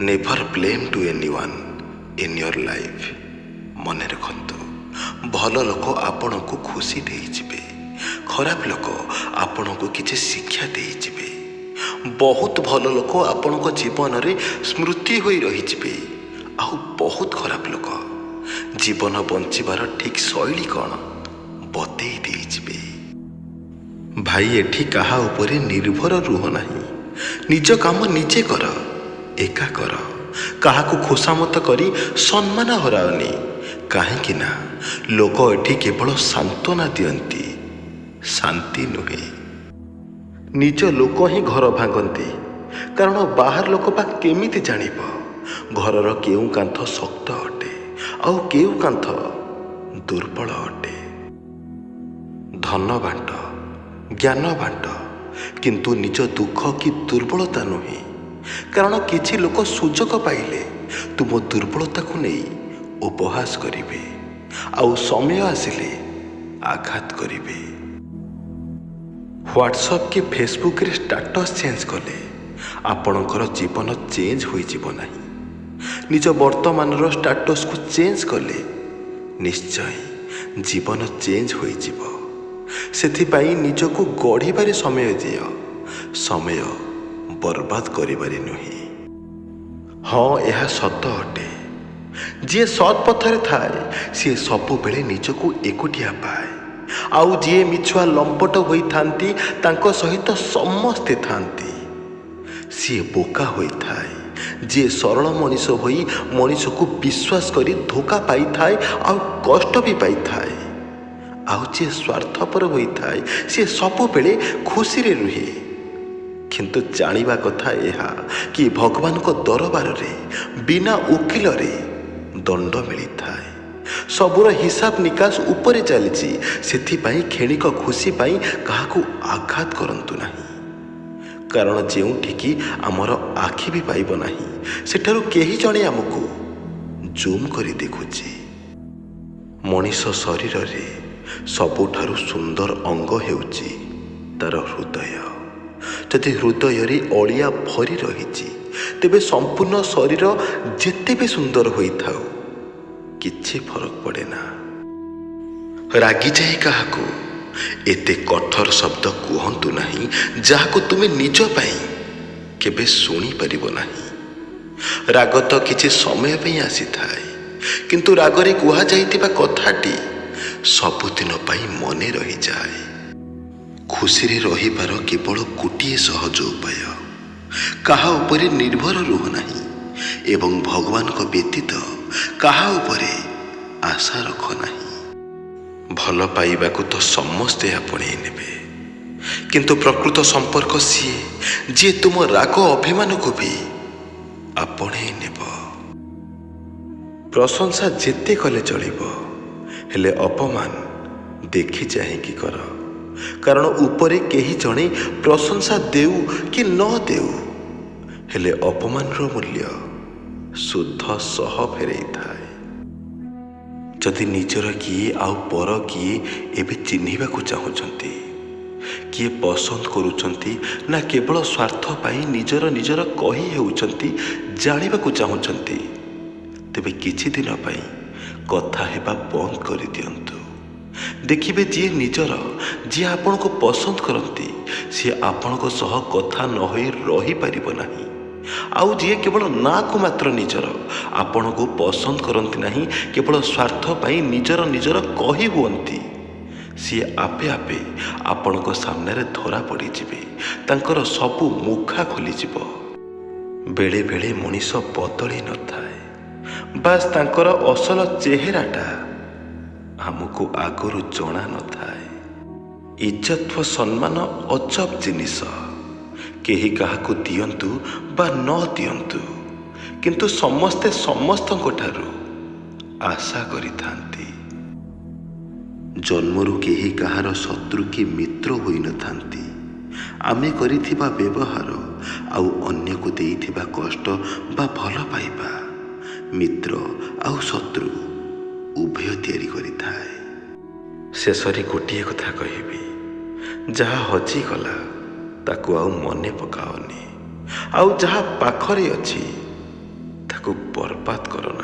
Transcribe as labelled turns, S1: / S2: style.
S1: Never blame to anyone in your life. ମନେ ରଖନ୍ତୁ, ଭଲ ଲୋକ ଆପଣଙ୍କୁ ଖୁସି ଦେଇଯିବେ, ଖରାପ ଲୋକ ଆପଣଙ୍କୁ କିଛି ଶିକ୍ଷା ଦେଇଯିବେ। ବହୁତ ଭଲ ଲୋକ ଆପଣଙ୍କ ଜୀବନରେ ସ୍ମୃତି ହୋଇ ରହିଯିବେ, ଆଉ ବହୁତ ଖରାପ ଲୋକ ଜୀବନ ବଞ୍ଚିବାର ଠିକ୍ ଶୈଳୀ କ'ଣ ବତେଇ ଦେଇଯିବେ। ଭାଇ, ଏଠି କାହା ଉପରେ ନିର୍ଭର ରୁହ ନାହିଁ। ନିଜ କାମ ନିଜେ କର, ଏକା କର। କାହାକୁ ଖୋସାମତ କରି ସମ୍ମାନ ହରାଅନି, କାହିଁକି ନା ଲୋକ ଏଠି କେବଳ ସାନ୍ତ୍ୱନା ଦିଅନ୍ତି, ଶାନ୍ତି ନୁହେଁ। ନିଜ ଲୋକ ହିଁ ଘର ଭାଙ୍ଗନ୍ତି, କାରଣ ବାହାର ଲୋକ ବା କେମିତି ଜାଣିବ ଘରର କେଉଁ କାନ୍ଥ ଶକ୍ତ ଅଟେ ଆଉ କେଉଁ କାନ୍ଥ ଦୁର୍ବଳ ଅଟେ? ଧନ ବାଣ୍ଟ, ଜ୍ଞାନ ବାଣ୍ଟ, କିନ୍ତୁ ନିଜ ଦୁଃଖ କି ଦୁର୍ବଳତା ନୁହେଁ। କାରଣ କିଛି ଲୋକ ସୁଯୋଗ ପାଇଲେ ତୁମ ଦୁର୍ବଳତାକୁ ନେଇ ଉପହାସ କରିବେ ଆଉ ସମୟ ଆସିଲେ ଆଘାତ କରିବେ। ହ୍ୱାଟ୍ସଆପ୍ କି ଫେସବୁକ୍ରେ ଷ୍ଟାଟସ୍ ଚେଞ୍ଜ କଲେ ଆପଣଙ୍କର ଜୀବନ ଚେଞ୍ଜ ହୋଇଯିବ ନାହିଁ। ନିଜ ବର୍ତ୍ତମାନର ଷ୍ଟାଟସ୍କୁ ଚେଞ୍ଜ କଲେ ନିଶ୍ଚୟ ଜୀବନ ଚେଞ୍ଜ ହୋଇଯିବ। ସେଥିପାଇଁ ନିଜକୁ ଗଢ଼ିବାରେ ସମୟ ଦିଅ, ସମୟ ବର୍ବାଦ କରିବାରେ ନୁହେଁ। ହଁ, ଏହା ସତ ଅଟେ, ଯିଏ ସତ୍ ପଥରେ ଥାଏ ସିଏ ସବୁବେଳେ ନିଜକୁ ଏକୁଟିଆ ପାଏ, ଆଉ ଯିଏ ମିଛୁଆ ଲମ୍ପଟ ହୋଇଥାନ୍ତି ତାଙ୍କ ସହିତ ସମସ୍ତେ ଥାନ୍ତି। ସିଏ ବୋକା ହୋଇଥାଏ ଯିଏ ସରଳ ମଣିଷ ହୋଇ ମଣିଷକୁ ବିଶ୍ୱାସ କରି ଧୋକା ପାଇଥାଏ ଆଉ କଷ୍ଟ ବି ପାଇଥାଏ। ଆଉ ଯିଏ ସ୍ୱାର୍ଥପର ହୋଇଥାଏ ସିଏ ସବୁବେଳେ ଖୁସିରେ ରୁହେ। କିନ୍ତୁ ଜାଣିବା କଥା ଏହା କି ଭଗବାନଙ୍କ ଦରବାରରେ ବିନା ଓକିଲରେ ଦଣ୍ଡ ମିଳିଥାଏ। ସବୁର ହିସାବ ନିକାଶ ଉପରେ ଚାଲିଛି। ସେଥିପାଇଁ କ୍ଷଣିକ ଖୁସି ପାଇଁ କାହାକୁ ଆଘାତ କରନ୍ତୁ ନାହିଁ, କାରଣ ଯେଉଁଠିକି ଆମର ଆଖି ବି ପାଇବ ନାହିଁ, ସେଠାରୁ କେହି ଜଣେ ଆମକୁ ଜୁମ୍ କରି ଦେଖୁଛି। ମଣିଷ ଶରୀରରେ ସବୁଠାରୁ ସୁନ୍ଦର ଅଙ୍ଗ ହେଉଛି ତାର ହୃଦୟ। ଯଦି ହୃଦୟରେ ଅଳିଆ ଭରି ରହିଛି, ତେବେ ସମ୍ପୂର୍ଣ୍ଣ ଶରୀର ଯେତେ ବି ସୁନ୍ଦର ହୋଇଥାଉ କିଛି ଫରକ ପଡ଼େ ନା। ରାଗିଯାଇ କାହାକୁ ଏତେ କଠୋର ଶବ୍ଦ କୁହନ୍ତୁ ନାହିଁ ଯାହାକୁ ତୁମେ ନିଜ ପାଇଁ କେବେ ଶୁଣିପାରିବ ନାହିଁ। ରାଗ ତ କିଛି ସମୟ ପାଇଁ ଆସିଥାଏ, କିନ୍ତୁ ରାଗରେ କୁହାଯାଇଥିବା କଥାଟି ସବୁଦିନ ପାଇଁ ମନେ ରହିଯାଏ। ଖୁସିରେ ରହିବାର କେବଳ ଗୋଟିଏ ସହଜ ଉପାୟ: କାହା ଉପରେ ନିର୍ଭର ରୁହ ନାହିଁ ଏବଂ ଭଗବାନଙ୍କ ବ୍ୟତୀତ କାହା ଉପରେ ଆଶା ରଖ ନାହିଁ। ଭଲ ପାଇବାକୁ ତ ସମସ୍ତେ ଆପଣେଇ ନେବେ, କିନ୍ତୁ ପ୍ରକୃତ ସମ୍ପର୍କ ସିଏ ଯିଏ ତୁମ ରାଗ ଅଭିମାନକୁ ବି ଆପଣେଇ ନେବ। ପ୍ରଶଂସା ଯେତେ କଲେ ଚଳିବ, ହେଲେ ଅପମାନ ଦେଖି ଚାହିଁକି କର, କାରଣ ଉପରେ କେହି ଜଣେ ପ୍ରଶଂସା ଦେଉ କି ନ ଦେଉ, ହେଲେ ଅପମାନର ମୂଲ୍ୟ ସୁଧ ସହ ଫେରେଇଥାଏ। ଯଦି ନିଜର କିଏ ଆଉ ପର କିଏ ଏବେ ଚିହ୍ନିବାକୁ ଚାହୁଁଛନ୍ତି, କିଏ ପସନ୍ଦ କରୁଛନ୍ତି ନା କେବଳ ସ୍ୱାର୍ଥ ପାଇଁ ନିଜର ନିଜର କହି ହେଉଛନ୍ତି ଜାଣିବାକୁ ଚାହୁଁଛନ୍ତି, ତେବେ କିଛି ଦିନ ପାଇଁ କଥା ହେବା ବନ୍ଦ କରିଦିଅନ୍ତୁ। ଦେଖିବେ, ଯିଏ ନିଜର, ଯିଏ ଆପଣଙ୍କୁ ପସନ୍ଦ କରନ୍ତି, ସିଏ ଆପଣଙ୍କ ସହ କଥା ନ ହୋଇ ରହିପାରିବ ନାହିଁ। ଆଉ ଯିଏ କେବଳ ନାଁକୁ ମାତ୍ର ନିଜର, ଆପଣଙ୍କୁ ପସନ୍ଦ କରନ୍ତି ନାହିଁ, କେବଳ ସ୍ୱାର୍ଥ ପାଇଁ ନିଜର ନିଜର କହି ହୁଅନ୍ତି, ସିଏ ଆପେ ଆପେ ଆପଣଙ୍କ ସାମ୍ନାରେ ଧରା ପଡ଼ିଯିବେ। ତାଙ୍କର ସବୁ ମୁଖା ଖୋଲିଯିବ। ବେଳେବେଳେ ମଣିଷ ବଦଳି ନଥାଏ, ବାସ୍ ତାଙ୍କର ଅସଲ ଚେହେରାଟା ଆମକୁ ଆଗରୁ ଜଣା ନଥାଏ। ଇଜ୍ଜତ ଓ ସମ୍ମାନ ଅଜବ ଜିନିଷ। କେହି କାହାକୁ ଦିଅନ୍ତୁ ବା ନ ଦିଅନ୍ତୁ, କିନ୍ତୁ ସମସ୍ତେ ସମସ୍ତଙ୍କ ଠାରୁ ଆଶା କରିଥାନ୍ତି। ଜନ୍ମରୁ କେହି କାହାର ଶତ୍ରୁ କି ମିତ୍ର ହୋଇନଥାନ୍ତି। ଆମେ କରିଥିବା ବ୍ୟବହାର ଆଉ ଅନ୍ୟକୁ ଦେଇଥିବା କଷ୍ଟ ବା ଭଲ ପାଇବା ମିତ୍ର ଆଉ ଶତ୍ରୁ ଉଭୟ ତିଆରି କରିଥାଏ। ଶେଷରେ ଗୋଟିଏ କଥା କହିବି, ଯାହା ହଜିଗଲା ତାକୁ ଆଉ ମନେ ପକାଅନି, ଆଉ ଯାହା ପାଖରେ ଅଛି ତାକୁ ବର୍ବାଦ କର ନାହିଁ।